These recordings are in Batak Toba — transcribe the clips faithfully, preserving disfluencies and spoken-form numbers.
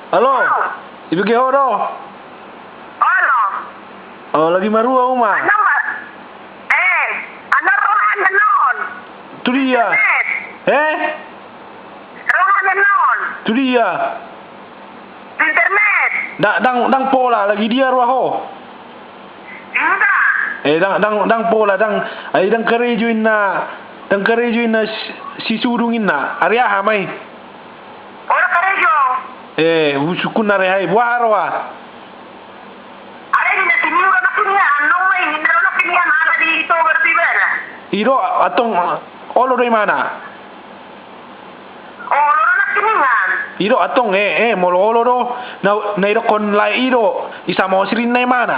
Halo, ibege ho do? Olo. O, lagi marhua hamu ma? Annon ma. E, annon roha ma annon. Tu dia? Internet. E? Roha ma annon. Tu dia? Internet. Ndang, ndang, ndang pola, lagi dia roha ho? Ndang. E, ndang, ndang, ndang pola, ndang, ai ndang karejo inna, ndang karejo inna si, si Sudung inna. Ari aha ma i? Olo karejo. E, sungkun ari aha i, boha roha? Alai ninna si Miu ro nangkin ia, annon ma i, ninna ro nangkin ia, ma ala di Toba dope ibana. I do, antong, olo do imana? Olo do nangkin ia. I do, antong, e, e, molo olo do, na, na idokkon lae i do, i Samosir inna imana.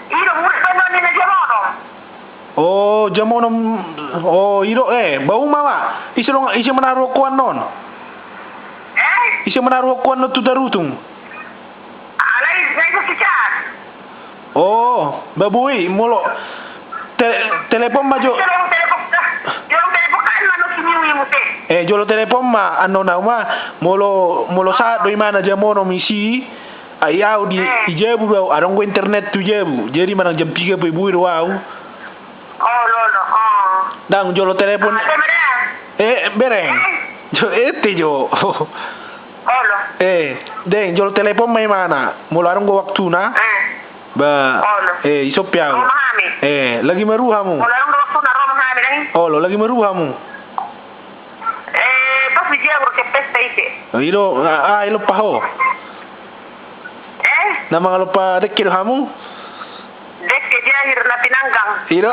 I do, muruk do annon ninna Jamonom. O, Jamonom, o, i do, e, ba uma ma. Ise do, ise manaruhon ho annon? E? Ise manaruhon ho annon tu Tarutung? Alai, na ido si Cas. O, ba boi, molo te-, telepon ma jo. Tolong telepon, tolong telepon kan mano si Miu i muse. E, jolo telepon ma, annon au ma, molo, molo sahat do imana Jamonom i si, ai au di, e, di jabu do au, adong do internet tu jabu. Jadi manang jam piga pe boi do au. Olo, olo, o. Ndang jolo telepon. A, siapa dah? E, bereng. E? Jo, ete jo. Olo. E, deng, jolo telepon ma imana. Molo adong do waktuna. E. Ba. Olo. E, isompi au. Ro ma hami. E, lagi marhua hamu? Molo adong do waktuna, ro ma hami, deng. Olo, lagi marhua hamu? E, pas di dia, ro ke pesta ise. I do, a, a, i lompa ho. E? Na mangalompa dengke do hamu? Dengke di akhir na pinanggang. I do.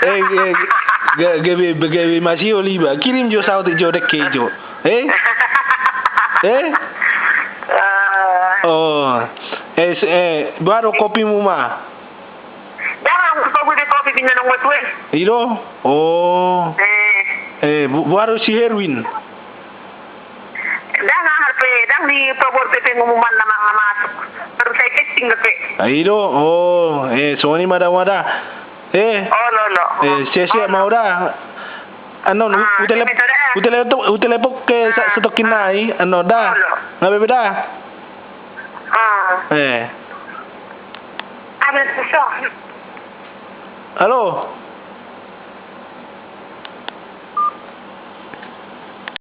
E, e, ga-, gabe, gabe masihol iba. Kirim jo saotik jo dengke jo. E? E? A. O. E, s-, e, boha do kopimu ma? Ndang, au so boi be kopi, pinanong ma tu e. I do? O. E. E, bo-, boha do si Herwin? Ndang, aha pe, ndang di tobor pe pengumuman na manga masuk. Baru sai testing dope. A, i do? O, e, songon i ma da, ma da. E. Olo, olo. E, sia-sia ma da. Annon, a, u-, utele-, sia ma da. Utele-, utelepon ke sa-, a, satongkin nai, annon da. Olo. Nga be be da. A. E. Ada susah. Halo?